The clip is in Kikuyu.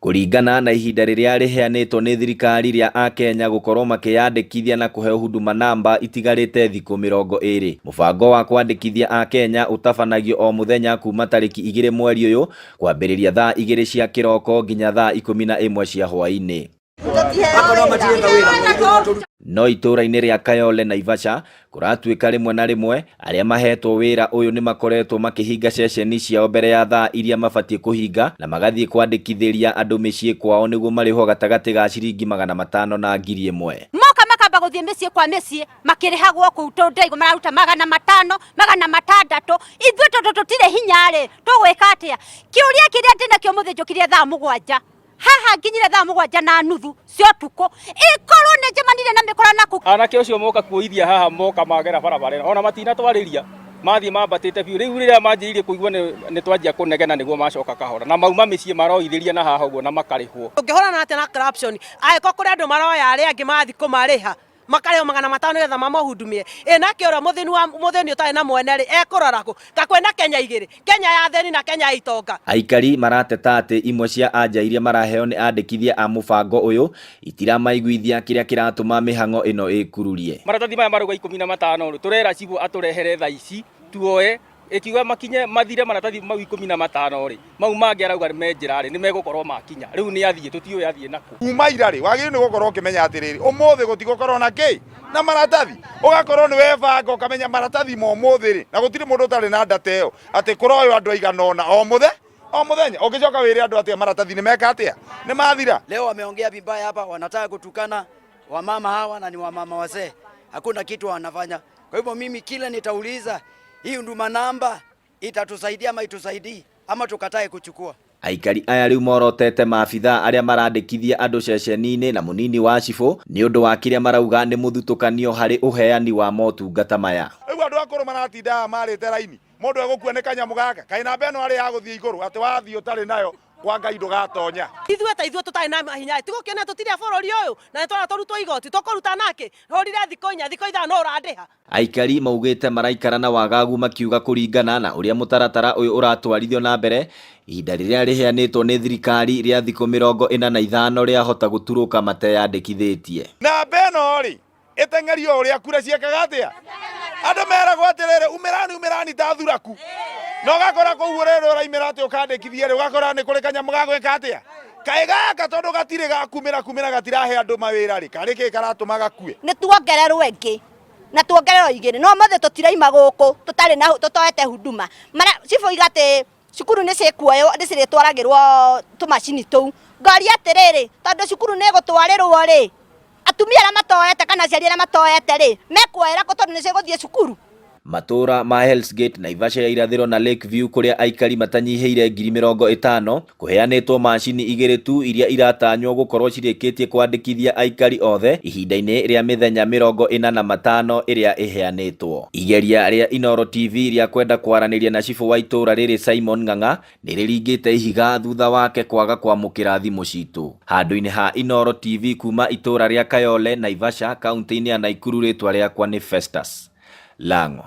Kũringana na ihinda rĩrĩa rĩheanĩtwo nĩ thirikari rĩa akenya gũkorwo makĩyandĩkithia na kũheo Huduma Namba itigarĩte thikũ 20. Mũbango wa kwandĩkithia akenya ũtabanagio o mũthenya kuma tarĩki 2 mweri ũyũ kwambĩrĩria thaa 2 cia kĩroko nginya thaa 11 cia hwaĩ-inĩ. No itũũra-inĩ rĩa Kayole Naivasha kũratuĩka rĩmwe na rĩmwe arĩa mahetwo wĩra ũyũ nĩ makoretwo makĩhinga ceceni ciao mbere ya thaa iria mabatiĩ kũhinga na magathiĩ kwandĩkithĩria andũ mĩciĩ kwao nĩguo marĩhwo gatagatĩ ga ciringi 500 na 1000. Moka makamba gũthiĩ mĩciĩ kwa mĩciĩ makĩrĩhagwo kũu tondũ ndaigua mararuta 500 600. Ithuĩ tondũ tũtirĩ hinya rĩ, tũgwĩka atĩa? Kĩũria kĩrĩa ndĩnakĩo mũthĩnjũkirie thaa 7 haha nginyire thaa 7:30 cia ũtukũ, ĩkorwo nĩ njemanire na mĩkora naku. Anake ũcio moka kuoithia haha, moka magera barabara ĩno, ona matinatwarĩria, mathiĩ mambatĩte biũ. Rĩu rĩrĩa manjĩrĩirie kũigua nĩ twanjia kũnegena nĩguo macoka kahora, na mauma mĩciĩ maroithĩria na haha ũguo na makarĩhwo. Ũngĩhũrana atĩa na corruption angĩkorwo kũrĩ andũ maroya arĩa angĩ marathiĩ kũmarĩha makarĩhwo 500 nĩgetha mamahudumie? Ĩ nake ũrĩa mũthĩni wa mũthĩni ũtarĩ na mwene rĩ, ekũrora kũ? Ka kwĩna Kenya igĩrĩ, Kenya ya athĩni na Kenya ya itonga. Aikari marateta atĩ imwe cia anja iria maraheo nĩ andĩkithia a mũbango ũyũ itiramaiguithia kĩrĩa kĩratũma mĩhang'o ĩno ĩkururie. Maratathi maya marauga 15 rĩ, tũrera cibũ atũrehere thaa ici tuoe, ĩkiuga makinye mathire maratathi mau 15 rĩ, mau mangĩ arauga me njĩra rĩ, nĩ megũkorwo makinya. Rĩu nĩ athiĩ, tũtiũĩ athiĩ nakũ. Kuma ira rĩ, wagĩrĩirwo nĩ gũkorwo ũkĩmenya atĩrĩrĩ, ũmũthĩ gũtigũkorwo na kĩ na maratathi, ũgakorwo nĩ webanga ũkamenya maratathi ma ũmũthĩ rĩ, na gũtirĩ mũndũ ũtarĩ na data ĩyo atĩ kũroywo andũ aigana ũna o mũthenya o mũthenya. Ũngĩcoka wĩre andũ atĩa maratathi nĩ meka atĩa, nĩ mathira. Leo wameongea vibaya hapa, wanataka kutukana wamama hawa na ni wamama wazee, hakuna kitu wanafanya. Kwa hivyo mimi kila nitauliza, hii Huduma Namba itatusaidia ama itusaidii ama tukatae kuchukua? Aikari aya rĩu morotete maabithaa arĩa marandĩkithia andũ ceceni-inĩ na mũnini wa cibũ nĩ ũndũ wa kĩrĩa marauga nĩ mũthutũkanio harĩ ũheani wa motungata maya. Rĩu andũ akũrũ maratinda haha marĩte raini, mũndũ egũkua nĩ kanyamũ gaka, kaĩ namba ĩno arĩ ya gũthiĩ igũrũ atĩ wathiĩ ũtarĩ nayo kwa Ngai ndũgatonya. Ithuĩ ta ithuĩ tũtarĩ na mahinya, tigũkĩona tũtirĩ a bũrũri ũyũ na nĩ twara tũrutwo igoti, tũkũruta nakĩ? Hũrire thikũ 4, thikũ 5 no ũrandĩha. Aikari maugĩte maraikara na wagagu makiuga kũringana na ũrĩa mũtaratara ũyũ ũratwarithio na mbere, ihinda rĩrĩa rĩheanĩtwo nĩ thirikari rĩa thikũ 45 rĩahota gũturũka mateyandĩkithĩtie. Namba ĩno rĩ, ĩteng'erio ũrĩa kura ciĩkaga atĩa? Andũ meragwo atĩrĩrĩ, umĩrani umĩrani ta thuraku, na ũgakora kũu rĩrĩ ũraimĩra atĩ ũkandĩkithia rĩ, ũgakora nĩ kũrĩ kanyamũ ga gwĩka atĩa? Kaĩ gaka tondũ gatirĩ ga kumĩra kumĩra gatirahe andũ mawĩra rĩ, karĩ kĩ karatũma gakue? Nĩ tuongererwo ĩngĩ na tuongererwo igĩrĩ, no mothe tũtiraima gũkũ tũtarĩ na tũtoete huduma. Mara cibũ iga atĩ cukuru nĩ cikuoywo, nĩ cirĩtwaragĩrwo tũmacini tũu. Ngoria atĩrĩrĩ, tondũ cukuru nĩ ĩgũtwarĩrwo rĩ, atumia arĩa matoete kana aciari arĩa matoete rĩ, mekuoera kũ tondũ nĩ cigũthiĩ cukuru? Matũũra ma Hell's Gate, Naivasha ya irathĩro na Lake View kũrĩa aikari matanyihĩire 50,000 kũheanĩtwo macini 2 tu iria iratanywo gũkorwo cirĩkĩtie kwandĩkithia aikari othe ihinda-inĩ rĩa mĩthenya 45 ĩrĩa ĩheanĩtwo. Igeria rĩa Inooro TV rĩa kwenda kwaranĩria na cibũ wa itũũra rĩrĩ Simon Ng'ang'a nĩ rĩringĩte ihiga thutha wake kwaga kwamũkĩra thimũ citũ. Handũ-inĩ ha Inooro TV kuma itũũra rĩa Kayole, Naivasha, kaunti-inĩ ya Naikuru rĩtwa rĩakwa nĩ Festus Lang'o.